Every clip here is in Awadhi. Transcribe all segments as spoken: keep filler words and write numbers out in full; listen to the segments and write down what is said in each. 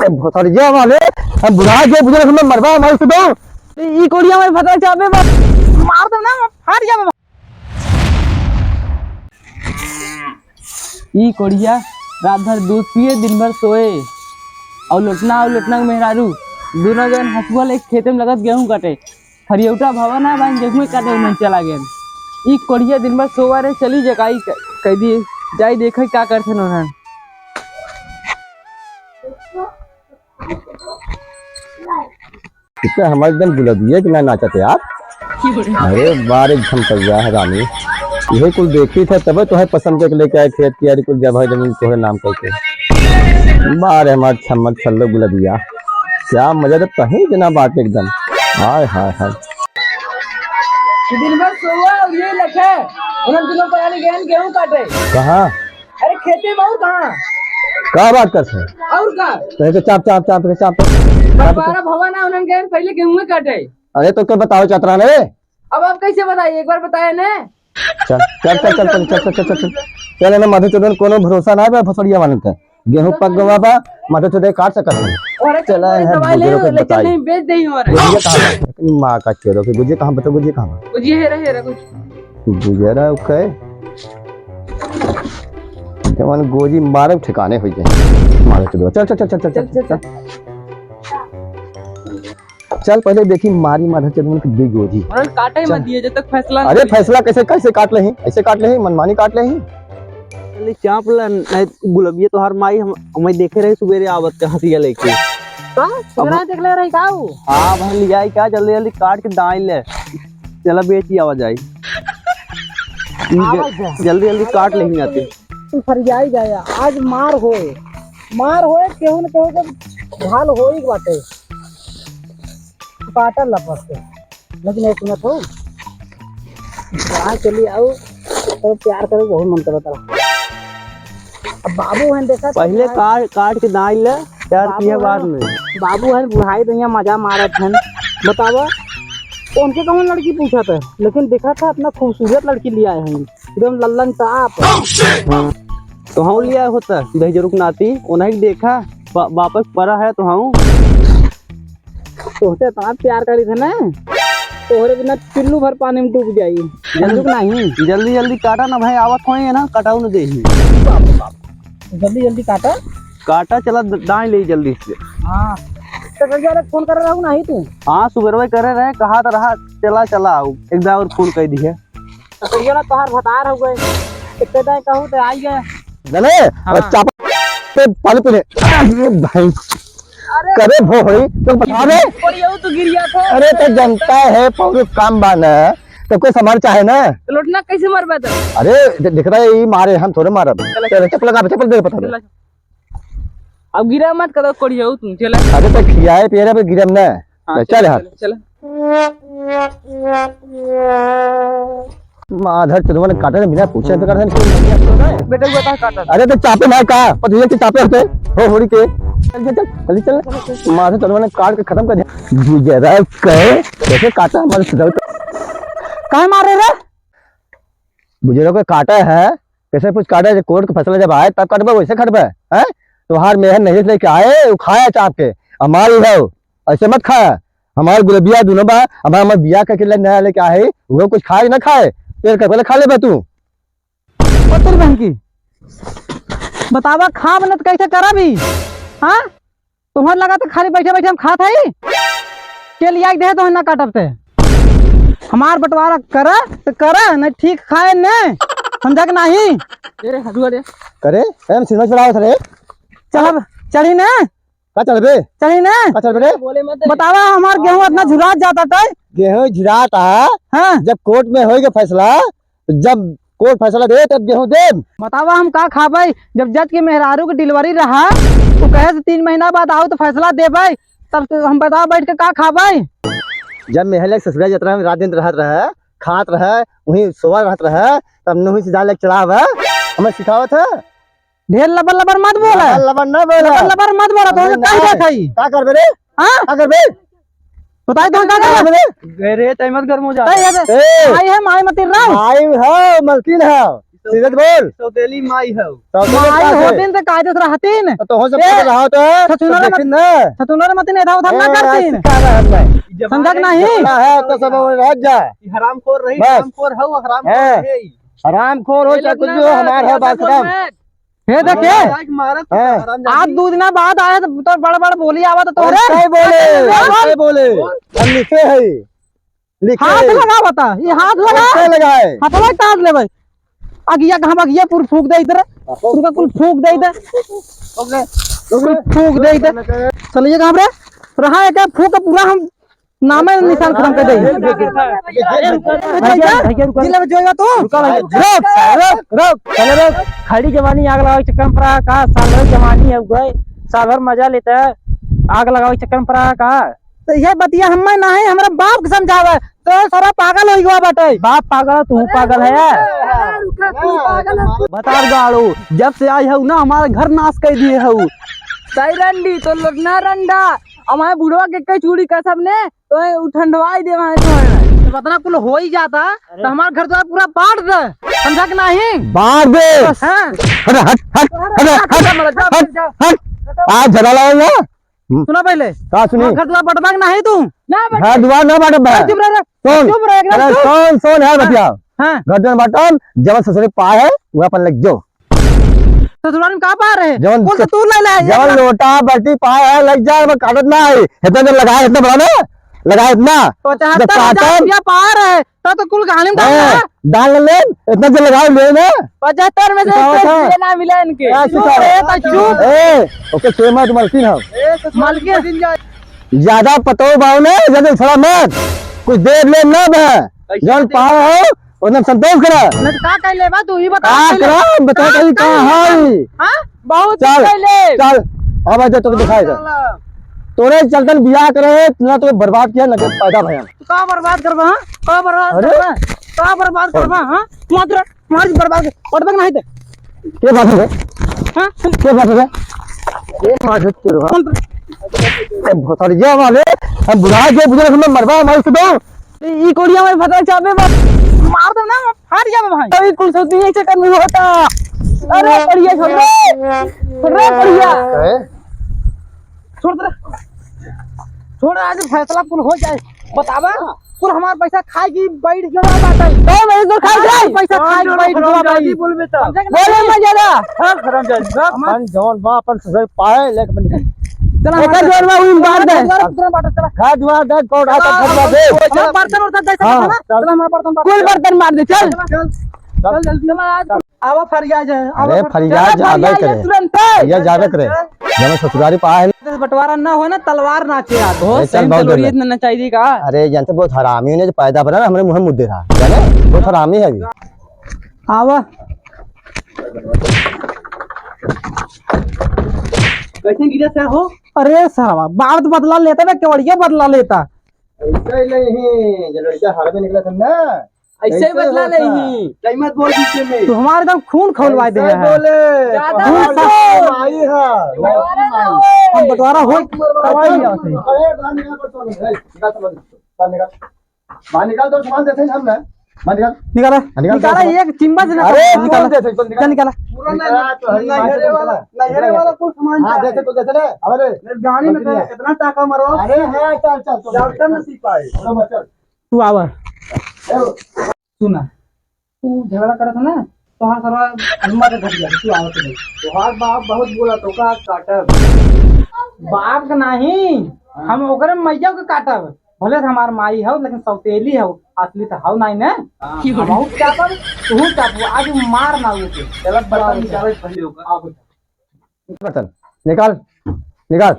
भोसड़िया वाले, हम बुढ़ा गए, बुजुर्ग हमें मरवा हमारे से दो। ई कोड़िया हमारे भतरा चापे बा, मार दो ना, फाट जाबे। ई कोड़िया रात भर दूध पिए, दिन भर सोए, और लोटना और लोटना के मेहरारू दोनों जन हसुआ लेके खेते में लगत गेहूं काटे। हरियौटा भवन है, बहन गेहूं काटे उन्हें चला गए। ई कोड़िया दिन भर सोवा रहे, चली जगाई क-, कह दिए, जाई देखे का करथे उन्हें। कितना हमारे एकदम गुलबिया कि ना नाचत यार। अरे बार एकदम सजा है रानी, यही कुल देखी थे तबे तो है पसंद के लेके आए खेत की यारी कुल जब है जमीन तोहरे नाम करके। बार हमारे छम्मत छल्लो गुलबिया, क्या मजा तो कहीं बिना बात एकदम। हाय हाय हाय। दिन भर सोवा और ये लखे, उन्होंने दोनों परानी गहन गेहूं काटे। कहाँ? अरे खेते में और कहाँ? का बात करत है? और का? तो ऐसे चाप, चाप, चाप, चाप, चाप। बंटवारा भवन है, उन्होंने गए पहले गेहूं काटे। अरे तो क्या बताओ चतरा ने? अब आप कैसे बताइए, एक बार बताए ने। चल, चल, चल, चल, चल, चल, चल, चल, चल। चल, इन्हें मधु चंदन कोनो भरोसा ना है, भोसड़िया वाले का। गेहूं पक गवा बा, मधु चंदन काट सकत है। अरे चला, चल, इन्हें दवाई ले, बुजुर्ग को लेकिन बताई। नहीं, बेच दे ही हो रहे। गुजिया कहाँ बा? माँ का चोरो के गुजिया कहाँ बा? तो गुजिया कहाँ बा? गुजिया है रहे, रहे कुछ। गुजरा उके। जवन गोजी मारे ठिकाने हो जाए। मारे चलो। चल, चल, चल, चल, चल, चल, चल, चल। चल। चल, पहले देखी मारी माधर चंदन के दी गोजी। अरे काटे चल। मत दिए जब तक फैसला अरे नहीं फैसला कैसे, कैसे काट लेही? ऐसे काट लेही, मनमानी काट लेही। चल, चाप ले, नहीं गुलबिया तोहार माई हम, हमें देखे रहे सुबेरे आवत के हथिया लेके। का? अब सुबेरे देख ले रही का ऊ? हाँ, अब हम लियाई का, जल्दी जल्दी काट के दाई ले। चला बेची आवा जाई। ई आवा ज-, जा। जल्दी जल्दी काट लेही आते। तू फरियाई जाया, आज मार होए, मार होए, केहू न केहू के ढाल होई के बाटे। काटल लपस के, लेकिन ये सुनत हो, जहाँ चली आओ, तो प्यार करे बहुत मन करत रहा। अब बाबू हैं, देखा तो पहले है। काट, काट के दाई ले, प्यार बाबू किया हैं, बाद में। बाबू हैं, बुढ़ाई दहिया मजा मारत हैं। बतावा, उनके कौन लड़की पूछा था, लेकिन देखा था, इतना खूबसूरत लड़की लिया है, एकदम लल्लन टाप। हाँ। तो हम लिया होता, दहिजरू के नाती, उन्हें देखा, बा-, वापस परा है तो हम। तोहसे इतना प्यार करी थे ना, तोहरे बिना चुल्लू भर पानी में डूब जाई। जल्दी, समझू कि नहीं? जल्दी जल्दी काटा ना भाई, आवत होई है ना, कटाऊ न देही। जल्दी जल्दी काटा। काटा, चला द-, दाई ले जल्दी से। हाँ, तो भैया रे फोन करे रहू नहीं तू? हाँ, सुबेरवे करे रहे, कहा तो रहा, चला चला आओ, एक बार और फोन कर दी है। तो भैया ना तोहार भतार हो गए, इतने दाई कहू तो आई गए। जाने, हाँ। और चापा पे पानी पीने। अरे भाई। अरे करे भोहड़ी, तो बता दे। पड़ियो तो गिर गया था। अरे तो जनता है, पौरुष काम बाना, तो कोई समार चाहे ना। तो लोटना कैसे मरबा तो? अरे दे-, देख रहा है, ये मारे, हम थोड़े मारब। चलो, चलो, चप्पल लगा, चप्पल दे, पता चलो। अब गिरा मत करो, कोड़ियो तुम, चलो। अरे तो खियाए पिए रहे, अब गिरम ना। हाँ, ले, चल चलो, यार। चलो, चलो। माधर चोदवा ने काटे ने बिना पूछे तो काटे ने। बेटा, बेटा काटा। अरे तो चापे ना का, पति के चापे होते हो होड़ी के। चल, चल, चल, जल्दी चल। माधर चोदवा ने काट के खत्म कर दिया। गुजरा के कैसे काटा हमारे सुधर। काहे मारे रे? गुजरा के काटा है, कैसे कुछ काटा है, कोर्ट का फैसला जब आए तब काटबे, वैसे काटबे, हैं? तोहार मेहर नहीं लेके आए, वो खाया चाप के, हमारी है, ऐसे मत खाया। हमार गुलबिया दुनो बा, हमार, हमार बियाह करके ले नया लेके आए, वो कुछ खाए ना खाए, पेट का पहले खा लेबे तू। पत्थर बहन की बतावा, खाब न त कैसे करब ई? हाँ, तुम्हार लगा तो खाली बैठे बैठे हम खात हई, के लिया के दे तो ना काटब ते। हमार बंटवारा करा तो करा, नहीं ठीक खाए ने, समझा के नहीं। ए रे हदुआ रे। करे, ए, हम सिनेमा चलावत रे। चलब, चढ़ी ना। का चलबे? चली ना। का चलबे रे? बोले मत। बतावा, हमार गेहूं इतना झुरात जाता तय। गेहूं झुरात है? हाँ। जब कोर्ट में होई के फैसला, तो जब कोर्ट फैसला दे, तब गेहूं देब। बतावा, हम का खाबे? जब जज के मेहरारू के डिलीवरी रहा, तो कहे से तीन महीना बाद आओ तो फैसला देबे, तब तो हम बतावा बैठ के का खाबे? जब मेहर लग ससुरा जतरा में रात दिन रहत रहे, खात रहे, वहीं सोवा रहत रहे, तब नोही से जाल लेके चला आवे, हमें सिखावत है। ढेर लबर लबर मत बोला। लबर लबर ना बोला। लबर लबर मत बोला, तो अबे कह ना। देत हई। का करबे रे? हाँ? का करबे? बताई तो का करबे? गए रे, तै मत गरम हो जा। तै ये ए! आई है माई मती राव। आई है, मलकिन है। सीधे बोल। सौतेली माई हौ। सौतेली माई का है? होतिन त काहे दूसरा हतिन? तो तोहो सब ए, पता रहा तो है। छछुनर तो मत, देखिन ना। छछुनर मतिन एधा उधा ना ए, करतिन। ऐसे कह रहा है मैं। समझा कि नहीं? जमाना है तो सब रह जा। ई हरामखोर रही, बस। हरामखोर हौ, हरामखोर हाँ। है ई। हरामखोर हो, ये चाहे लोग कुछ ना भी हो, हमार है, बात खत्म। हे देखे, आज मारत हाँ। हरामजादी। आज दू दिना बाद आए तो, तो बड़ बड़ बोली आवत तोहरे। कैसे बोले? कैसे बोले? हम लिखे हैं। लिखे हाथ हैं। लगा बता, ये हाथ लगा। कैसे लगाए? हथवा काट लेबै। अगिया कहाँ बा? अगिया पूरा फूंक दे इधर। रुका, कुल फूंक दे इधर। ओके। कुल फूंक दे इधर। चलिए कहाँ रे? रहा है क्या? फूंक के पूरा हम नामे निशान खत्म कर दे। भैया, भैया, रुका। जिला में जोएगा तू? रुका भाई। रोक, रोक, रोक, चलो रोक। खड़ी जवानी आग लगावे के चक्कर में पड़ा का? साल भर जवानी है गए, साल भर मजा लेता है, आग लगावे के चक्कर में पड़ा का? तो ये बतिया हमें ना है, हमरा बाप के समझावे। तो सारा पागल हो गया बाटे। बाप पागल, तू पागल है। भतार गाड़ो, जब से आई हौ ना, हमारा घर नाश कर दिए हौ। सही रंडी, तो लोटना रंडा, हमारे बुढ़वा के कई चूड़ी का सबने, तो उ ठंडवाई दे वहाँ तो है। तो इतना कुल हो ही जाता, अरे। तो हमारा घर द्वार पूरा बांट दे, समझा कि नहीं? बांट दे। हाँ। हट, हट, हट, हट, हट, हट, हट, हट। आज झगड़ा लगा। हम्म। सुना पहले। का सुनी? हाँ, घर द्वार बंटबा के नाही तू। ना बंटे। घर द्वार ना बंटबा। चुप रह रे। सुन। चुप रह, एकदम अरे चुप। सुन, सुन, है हाँ। बतिया। हाँ। घर द्वार बंटम, जवन ससुरी पाए है, वो अपन लग जाओ। ससुराल में का पाए रहे? जवन बोल तो तू ले ले, जवन एक लोटा, बाल्टी पाए है, लग जा, मैं काटत ना है। इतना जन लगाए, इतना बड़ा ना, लगाए इतना। पचहत्तर हजार जब काटम, रुपया पाए रहे, तो, तो कुल कहानी में ए, डाल रहा है। डाल ले, इतना जन लगाओ, ले ना। पचहत्तर में से बताओ एक था। रुपया ना मिला इनके। क्या चुप सिखा रहे? रे, तो चुप। ए, ओके, छह माह तुम्हारे तीन हो। ए, तो मालकिन। ज्यादा पतो भाव ने, ज्यादा उछला मत। कुछ देर ले ना बे। जौन पाओ हो, उतना संतोष करा। नहीं तो का कर लेबा तू, ई बता का पहले। करा? बता का पहले का कर लेबा? है? हाँ? बहुत चल, कर ले। चल, अब आजा, तोके दिखाई दे। चल। तोरे चलतन बियाह करे, ना तो बर्बाद किया, ना तो पैदा भया। तू का बर्बाद करबा, हाँ? का बर्बाद अरे? करबा? का बर्बाद करबा, हाँ? मात्र, मार बर्बाद कर, पटबे के नाही दे। के बात है? हाँ? के बात है? ये बात है, के बात? कौन? ए, भोसड़िया वाले, हम बुढ़ा के बुढ़ा हमें मरबा, हमारे से दो। ई कोड़िया में फतरा चाबे बा। मार दो ना, फाट जाबे भाई। अभी कुल सोती यही चक्कर में होता। अरे बढ़िया, छोड़ दे। छोड़ दे, बढ़िया। काहे? छोड़ दे। छोड़, आज फैसला कुल हो जाए। बतावा, कुल हमार पैसा खाए की बैठ गया बात है। तो मैं तो खाए जाए। पैसा खाए की बैठ गया बात है। बोल बेटा। समझे कि बोले नहीं? मत ज्यादा। हाँ, हरामजादी, हाँ, हमार अपन जौन बा, अपन ससुर पाए, लेके अपन निकल। चला, ओकर हमार जोर में उन बांट दे। हमार घर उतना बांटे, चला। घर दुआर दे, कोट हाथ चला, खटला दे। हमार बर्तन उर्तन दे, हाँ, चला, चल। चला, हमार बर्तन बांट। कुल बर्तन बांट दे, चल। चल, चल, चल, जल्दी चला, आज। आवा फरिया जाए, आवा अरे फर-, फरिया चला, जाबे फरिया करे। जाए तुरंत। फरिया जाबे करे। चल। जब ससुरारी पाए है। बंटवारा ना हो ना, तलवार नाचे आज। हो, अरे चल, सही बहुत तलवारिये देर ना चाहिए का? अरे जानते बहुत हरामी ने जो पैदा बना ना, हमरे मुंह में मुद्दे रहा, जाने? बहुत हरामी है अभी। आवा। कैसे गिरा सर हो? अरे सरवा, बाप तो बदला लेता ना, केवड़िया बदला लेता। ऐसे ही नहीं, जो लड़का हार में निकला था ना, ऐसे ही ऐसे बदला होता। नहीं। टाइम मत बोल बीच में। तू हमारे एकदम खून खौलवा दे ऐसे है। बोले, ज्यादा खून मत सा- बोल। आई है। हम बंटवारा हो, मरवा तबाही दे। नहीं आते। अरे, बाहर निकल, पर तो नहीं, निकाल, निकाल, निकाल, निकाल। बाहर निकाल, तो सामान देते हैं हम ना। बाहर निकाल। निकाला, हाँ, निकाल, निकाला, निकाल। एक चिम्मच ना अरे, निकाला। कौन देते हैं? चल, निकाल। निकाल, निकाला। पूरा नहीं, निकाल, तो हमारी नैहरे बात वाला, है। नैहरे वाला कुल सामान हाँ, जाए। देते तो देते ना। अरे, गाड़ी में बंद किया। इतना टाका मरो। अरे, हाँ, चल, चल, चल। डॉक्टर नसीब पाए। चलो, चल। तू आवा। ए, सुना, तू झगड़ा करत है ना, तोहार सारा हिम्मत घट गया, तू आवत नहीं। तोहार बाप बहुत बोला, तो का काटब? बाप का नहीं, हाँ। हम ओकरे मैया के काटब। भले से हमार माई हो, लेकिन सौतेली हो, असली तो हो नहीं ने। हाँ। हम हूँ चाटब, तू चाटब, आज मार ना उसे। चल, बर्तन निकाले पहले ओकर। आओ। बर्तन निकाल, निकाल।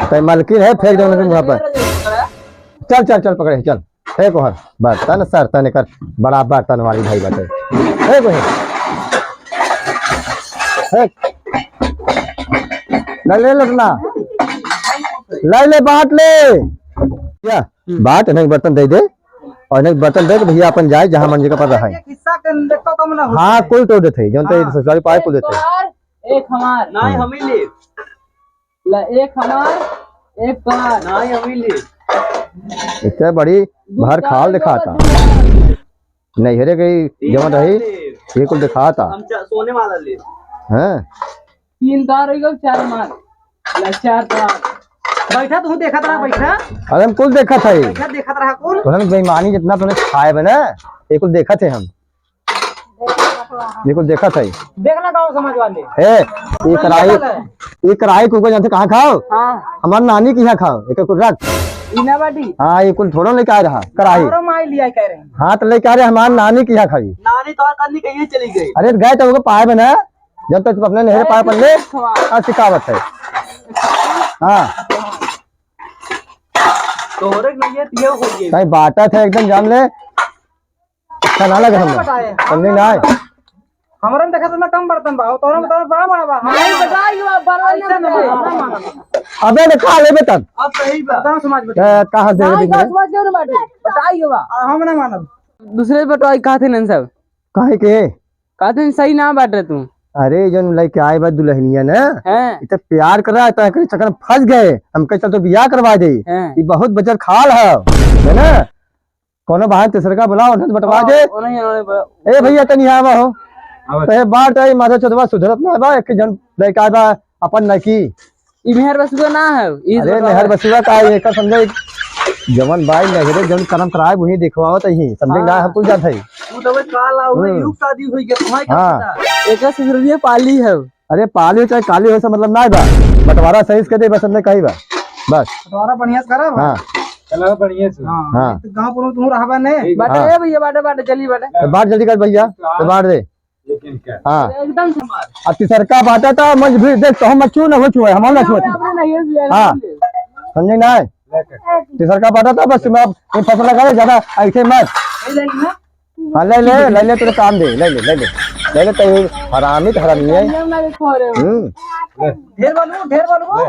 तै मलकिन है, फेंक दे उनके मुंह पर। चल, चल, चल, पकड़े, चल। हे कोहर, बर्तन सर तने कर, बड़ा बर्तन वाली भाई बाटे। हे कोहर। हे। ले, ले, लटना। ले, ले, बांट ले। या, बांट, इन्हें बर्तन दे दे। और इन्हें बर्तन दे तो भैया अपन जाए, जहाँ मन जगह पर रहे। एक हिस्सा के देखो कम ना हो। हाँ, कुल तो देते, जौन तो हाँ। ससुरारी पाए कुल देते। एक हमार। नहीं, हाँ। हम ही ले। ला, एक हमार, एक तोहार। नहीं, हम ही ले। इतने बड़ी भर खाल दिखाता। नैहरे गई जवन रही। ये कुल दिखाता। हम चा-, सोने वाला ले। हैं? तीन तार हो गए, चार मार। ला, चार तार। बैठा, तू देखत रहा, बैठा। अरे हम कुल देखत है। बैठा, देखत रहा कुल। तोहन बेईमानी जितना तूने खाए बे ना, ये कुल देखत है हम। ये कुल देखत है। देख ना गाँव समाज वाले। ए, ये कढ़ाई, ये कढ़ाई कुल जानते कहाँ खाओ? हाँ। हमार नानी के यहाँ खाओ, एक कुल रख। इना बाटी। हाँ, ये कुल थोड़ा लेके आ रहा, कढ़ाई। हमरो माई लिया कह रहे हैं। हाँ, तो लेके आ रहे, हमार नानी के यहाँ खाई। नानी तो करनी कहीं चली गई। अरे, गए तो उनको पाए बना, जब तक अपने नहर पाए पड़ले, हाँ, सिखावत है। हाँ। तोहरे के नैया तिये हो गए। कहीं बाटत है, एकदम जान ले। अच्छा ना लगे हमने। बताए। समझे ना है? हमरा में देखा तो ना कम बर्तन बा, तोहरा में तो बड़ा बड़ा बा। नहीं, बताई बा, बड़ा ऐसा नहीं नहीं बा। बा। अबे, तो कहाँ लेबे तब? अब सही बा। गाँव समाज बता। ए, कहाँ से नहीं, लेबे? गाँव समाज क्यों नहीं बाटे? बताई बा। आ, हम ना मानब। दूसरे बटवाई कहा थे नन सब? काहे के? कहते हैं, सही ना बाटे तू। अरे, जौन लइके आए बा दुल्हनिया ना, हैं। इ त प्यार कर रहा है, तो एकरे चक्कर में फंस गए। हम कहे, "चल, तो बियाह करवा दे।" हैं। इ बहुत बजर खाल है, है ना? कौनो बहाने तीसरका बुलाओ, ना तो बटवा दे। ओ, नहीं, नहीं, नहीं, ए भैया, तनी आवा हो। आवा। तो ये बात है, माधव चौधवा सुधरत ना बा, एक जन लइके आए बा अपन नकी। ई मेहर बसुआ ना है, ई अरे बसुआ मेहर है। बसुआ का है, एकर समझे, जवन बाई नहरे जवन करम कराए, वही देखवावत ही, समझे ना, हाँ। हम कुल जात है। तू तो काल आ, वही हम्म। युग शादी हुई के, तुम्हारे क्या हाँ। पता? एकर ससुरलिए पाली है। अरे पाली हो चाहे काली हो, से मतलब ना बा, बंटवारा सही से दे, बस हमने कही बा, बस। बंटवारा बढ़िया से करा बा। हाँ। चला बढ़िया से। हाँ। हाँ। तो गाँव पर तुम रहबा ने। बाटे हाँ। ए भैया, बाटे, बाटे, चली बाटे। तो बांट जल्दी कर भैया, तो बांट दे। लेकिन क्या? हाँ। एकदम से मार। आ तीसरका बाटा था, मज भी देख, तो हम अच्छू ना हो छुए, हम ना छुए। अपने नहीं है, हाँ। समझे ना है? लेकिन तीसरका बाटा था, बस मैं अब ये फैसला करे, ज्यादा ऐसे मत। नहीं लेकिन ना। हाँ, ले ले, ले ले, तेरे काम दे, ले ले, ले ले। ले ले, तो ये हरामी तो हरामी है। ये मैं देखो रहे हो। हम्म। ढेर बोलू, ढेर बोलू।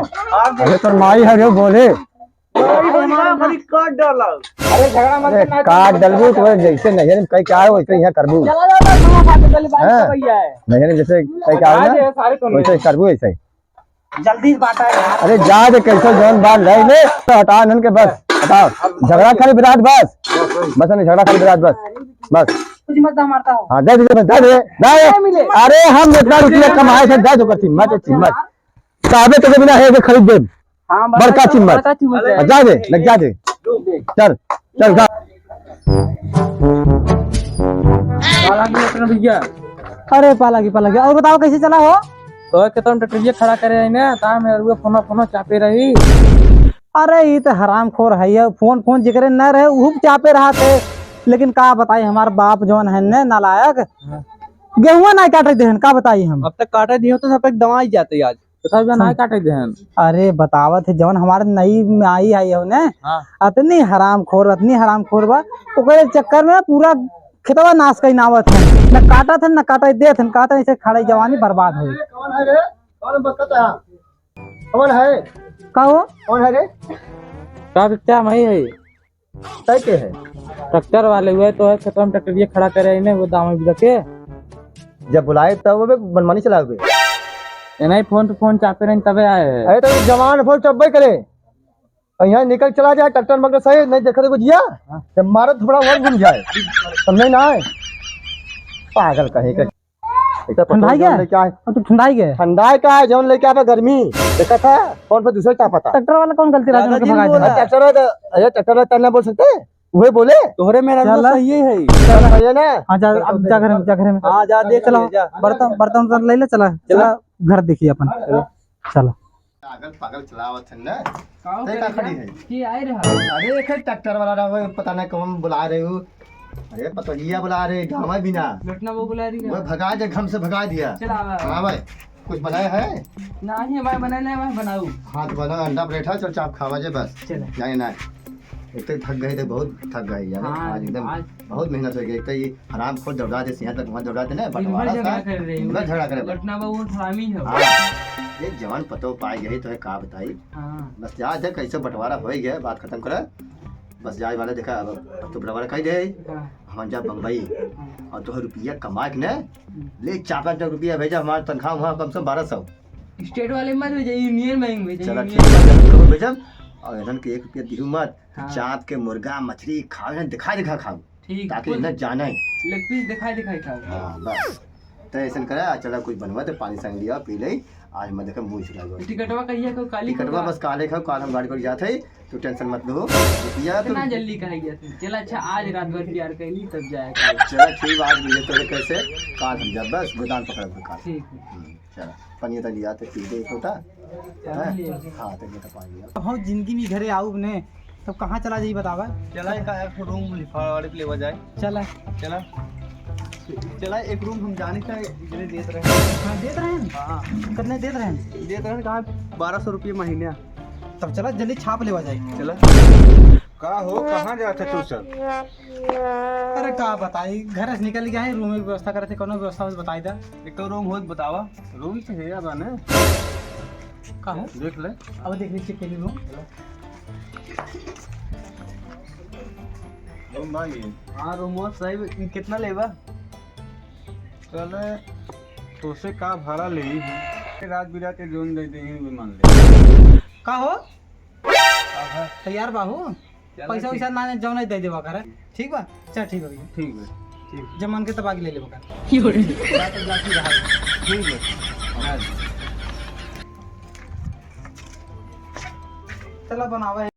अरे तोर माई है रे, बोले। अरे, हमारा बड़ी काट डाला। अरे, झगड़ा मत अरे, करना, काट तुम डलबू तो जैसे नैहर में कहीं क्या है, वैसे यहाँ करबू। चला जाओ, तुम खा के चले, बात हाँ। तो भैया है। नैहर में जैसे कहीं क्या है ना, आज ये सारे कौन वैसे है? करबू ऐसे। जल्दी बात है यार। अरे, जा दे, कैसे जौन बात रह ले, तो हटा इन्हन के बस, हटाओ। झगड़ा खाली विराट बस। बस, नहीं, झगड़ा खाली विराट बस। बस। कुछ मत मारता हो। हाँ, दे दे, दे दे, दे दे। नहीं मिले। अरे, हम इतना रुपया कमाए थे, दे दो, करती, मत, मत। काबे तो बिना है, खरीद दे। हाँ, बड़का बड़का चिम्मच। बड़का चिम्मच है। जा दे, लग जा दे। चल, चल, जा। पाला की अपना भैया। अरे, पाला की, पाला की। और बताओ, कैसे चला हो? तो खेतवा में ट्रैक्टरिया खड़ा करे है ना, ता में अरुआ फोनो, फोनो चापे रही। अरे, ई तो हरामखोर है, ये फोन, फोन जिकरे न रहे, उहू चापे रहा थे। लेकिन का बताई, हमार बाप जौन है ने, नालायक, हाँ। गेहुआ नहीं काटे देहन, का बताई हम? अब तक काटे दियो तो सब एक दवाई जाते आज। तो सब ना हाँ। काटे देहन। अरे बतावत है, जौन हमारे नई में आई है हो ने, हाँ। अतनी हरामखोर, अतनी हरामखोर बा, ओकरे चक्कर में पूरा खेतवा नाश कई नावत है, न काटत है, न काटे देत है, कहत है, ऐसे खड़े जवानी बर्बाद हो। कौन है रे? कौन बकत है? कौन है? का हो? कौन है रे? का बिकता है, मैं है। तय के है? ट्रैक्टर वाले हुए तो है, खेतवा में ट्रैक्टरिया खड़ा करे इन्हें, वो दाम भी रखे। जब बुलाए तब वो बे मनमानी चलावे। ए नहीं, फोन पे फोन चापे रहे तबे आए हैं। अरे तो जवान फोन चब्बे करे। और यहाँ निकल चला जाए, ट्रैक्टर मगर सही नहीं देखे तो जिया। हाँ। जब मारो थोड़ा और घूम जाए। समझे ना है? पागल कहीं का। एक तो ठंडाई पेट्रोल गया? जौन लेके आए। अब तो ठंडाई गया। ठंडाई का है, जौन लेके आवे गर्मी। देखा था? कौन पे दूसरे चापा था? ट्रैक्टर वाला कौन गलती रहा ज्यादा जो उनके जिन भगाए बोला। थे? ट्रैक्टर वाला तो, अरे ट्रैक्टर वाला तन्ना बोल सकते हैं? वहे बोले? तोहरे मेरा चल। सही है। चल, सही है ना? हाँ, जा, अब जा घर में, जा घर में। हाँ, जा, देख चलो, ले, जा। बर्तन, बर्तन उर्तन ले ले, चला, चला। चला, घर देखिए अपन। चला। चला। पागल, पागल चलावत है ना। का ते का करे खड़ी जा? है? के आए रहा? अरे, एक है ट्रैक्टर वाला रहा, वो पता नहीं कौन बुला रहे हो। अरे, पतोहिया बुला रहे, गाँव में भी ना। लटना वो बुला रही है। वो भगा दे, घम से भगा दिया। चला, आवा। हाँ भाई, कुछ बनाया है? नहीं, हमारे बनाए नहीं, मैं बनाऊ। हाँ, तो बना, अंडा ब्रेड है, चल चाप खावा जे बस। चले। नहीं, नहीं। एक तो थक गए थे, बहुत थक गए यार। हाँ, आज एकदम आज बहुत मेहनत हो गई। एक तो ये हरामखोर दौड़ा दे, यहाँ तक वहाँ दौड़ा दे ना, दिन भर बंटवारा झगड़ा था। कर रहे हैं। दिन भर झगड़ा करे। लटना बा, वो हरामी है। हाँ, ये जवान पतो पाए गए तो है, का बताई। हाँ। बस जा, जा, कैसे बंटवारा हो ही गया, बात खत्म कर। बस जाए वाला देखा, अब, अब तो बंटवारा कह दे। हाँ। हम जा बम्बई। हाँ। और तोहर रुपया कमा के ना, हम्म। ले चार पाँच लाख रुपया भेजा, हमारा तनख्वाह वहाँ कम से कम बारह सौ। स्टेट वाले मत भेजा, यूनियन बैंक भेजा, चला यूनियन। ठीक है, चला, तो भेजब। और इन्हन के एक रुपया दिहू मत। हाँ। चाप के मुर्गा, मछली खाओ, इन्हन दिखा, दिखा खाओ। ठीक, ताकि कुछ ना जाने। लेग पीस दिखाई दिखाई खाओ। हाँ, बस। तो ऐसन करा, चला कुछ बनवा दे, पानी संग लिया, पी ले। आज मैं देखे मुँह छुला गया। टिकटवा कहिया को काली टिकटवा को बस काले खाओ, काल हम गाड़ी पर जाते हैं, तू टेंशन मत लो। रुपया तो इतना जल्दी कहे गया तू। चला अच्छा, आज रात भर प्यार कर ली, तब जाए काल। चला ठीक बा, आज मिले तो कैसे, काल हम जब बस गोदाम पकड़ के काल। ठीक है। हम्म, चला, पनिया तो लिया तो पी दे एक लोटा। हाँ, हैं? ले। हाँ, तो ये तो पानी लिया। अब हम जिंदगी में घरे आऊब ने, तब कहाँ चला जाई बतावा? चला एक, एक ठो रूम लिखा वाले के लेवा जाए। चला। चला। चला, एक रूम हम जाने का इतने देत रहे। हाँ, देत रहे हैं? हाँ। कितने देत रहे हैं? देत रहे कहाँ, बारह सौ रुपये महीने। तब चला, जल्दी छाप लेवा जाए। चला। का हो, कहाँ जात है तू सब? अरे का बताई, घर से निकल गया है, रूम की व्यवस्था करते, कोनो व्यवस्था हो तो बताई दा। एक तो रूम हो तो बतावा। रूम तो है यार, बने। का हो? देख ले। अब देख ले, चेक कर ले रूम। रूम भाई। हाँ, रूम वो सही, कितना लेबा? चले, तोसे का भाड़ा ले? रात बिरात के जोन दे दे, वे मान ले। का हो? तैयार बाहू? चला, पैसा ठीक। वैसा ना, जौन दे देवा कर। ठीक बा? चल, ठीक बा भैया। ठीक बा। ठीक। जब मन के तब आगे ले लेबा कर। यो रे। जा तो जा, तू रहा। ठीक बा। चला, बनावा है।